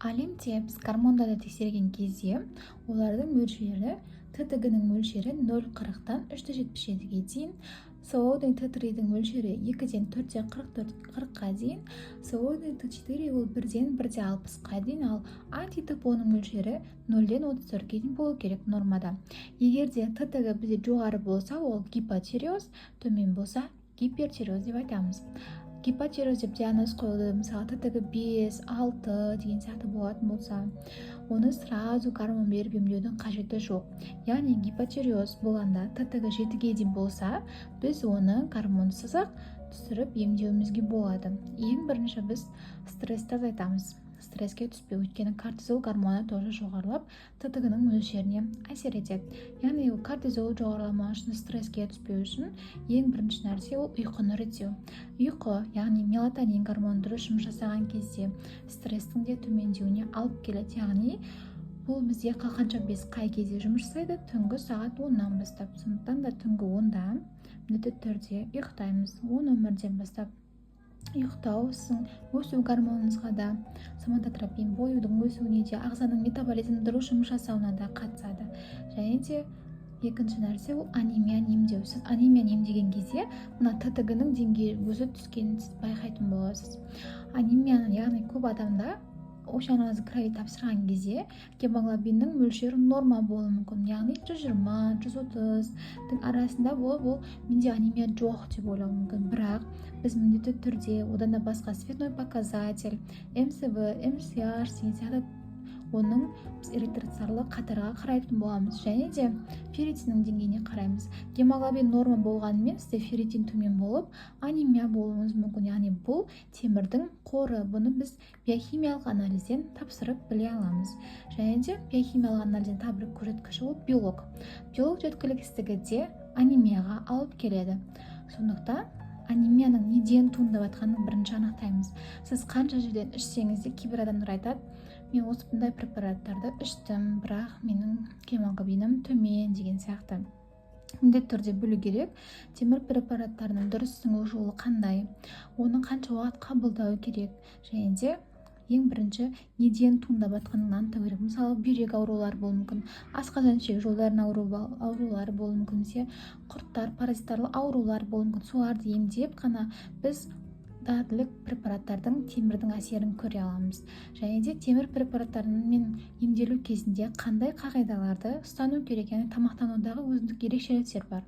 Ал енді біз гормондарды тексерген кезде олардың мөлшері: ТТГ-ның мөлшері 0,40-тан 3,77-ге дейін, свободный Т3-дің мөлшері 2-ден 4,44-қа дейін, свободный Т4 ол 1-ден 1,60-қа дейін, ал анти-ТПО-ның мөлшері 0-ден 34-ке дейін болу керек нормада. Егер де ТТГ бізде жоғары болса, ол гипотиреоз, төмен болса, гипертиреоз деп айтамыз. Гипотиреоз деп диагноз қойылды, мысалы, ТТГ 5, 6 деген сияқты болатын болса, оны сразу гормон беріп емдеудің қажеті жоқ. Яғни гипотиреоз болғанда, ТТГ 7-ге дейін болса, біз оны гормонсыз ақ түсіріп емдеуімізге болады. Ең бірінші біз стрессті азайтамыз, стресске түспеу, өйткені кортизол гормоны тоже жоғарылап, ТТГ-ның мөлшеріне әсер етеді. Яғни кортизол жоғарыламау үшін, стресске түспеу үшін ең бірінші нәрсе ол ұйқыны реттеу. Ұйқы, яғни мелатонин гормоны дұрыс жұмыс жасаған кезде стресстің де төмендеуіне алып келеді. Яғни бұл бізде қалқанша без қай кезде жұмыс жасайды? Түнгі сағат 10-нан бастап. Сондықтан да түнгі 10-да міндетті түрде ұйықтаймыз. 10:01-ден бастап ұйықтау сіздің өсу гормоныңызға да, соматотропин бойудың өсуіне де, ағзаның метаболизмі дұрыс жұмыс жасауына да қатысады. Және де екінші нәрсе ол анемияны емдеу. Сіз анемияны емдеген кезде мына ТТГ ның деңгейі өзі түскенін сіз байқайтын боласыз. Анемияны, яғни көп адамда общий анализ крови тапсырған кезде гемоглобиннің мөлшері норма болуы мүмкін, яғни 120, 130-дың арасында болып, ол менде анемия жоқ деп ойлауы мүмкін. Бірақ біз міндетті түрде одан да басқа цветной показатель, МСВ, МСХ деген сияқты оның біз эритроцитарлы қатарға қарайтын боламыз және де ферритиннің деңгейіне қараймыз. Гемоглобин норма болғанымен, сізде ферритин төмен болып, анемия болуыңыз мүмкін. Яғни бұл темірдің қоры. Бұны біз биохимиялық анализден тапсырып біле аламыз. Және де биохимиялық анализден тағы бір көрсеткіші ол белок. Белок жеткіліксіздігі де анемияға алып келеді. Сондықтан анемияның неден туындап жатқанын бірінші анықтаймыз. Сіз қанша жерден ішсеңіз де, кейбір адамдар айтады: «Мен осындай препараттарды іштім, бірақ менің гемоглобинім төмен» деген сияқты. Міндетті түрде білу керек, темір препараттарының дұрыс сіңу жолы қандай, оны қанша уақыт қабылдау керек және де ең бірінші неден туындап жатқанын анықтау керек. Мысалы, бүйрек аурулары болуы мүмкін, асқазан ішек жолдарының аурулары болуы мүмкін немесе құрттар, паразитарлы аурулар болуы мүмкін. Соларды емдеп қана біз дәрілік препараттардың, темірдің әсерін көре аламыз. Және де темір препараттарымен емделу кезінде қандай қағидаларды ұстану керек? Яғни тамақтанудағы өзіндік ерекшеліктер бар.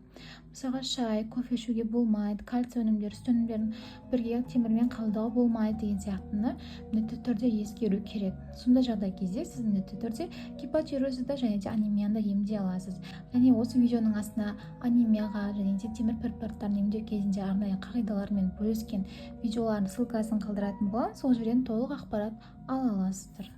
Мысалға, шай, кофе ішуге болмайды, кальций өнімдері, сүт өнімдерін бірге темірмен қабылдауға болмайды деген сияқтыны міндетті түрде ескеру керек. Сондай жағдай кезде сіз міндетті түрде гипотиреозды да және де анемияны да емдей аласыз. Және осы видеоның астына анемияға және де темір препараттарын емдеу кезінде арнайы қағидалармен бөліскен видеолардың ссылкасын қалдыратын боламын. Сол жерден толық ақпарат ала аласыздар.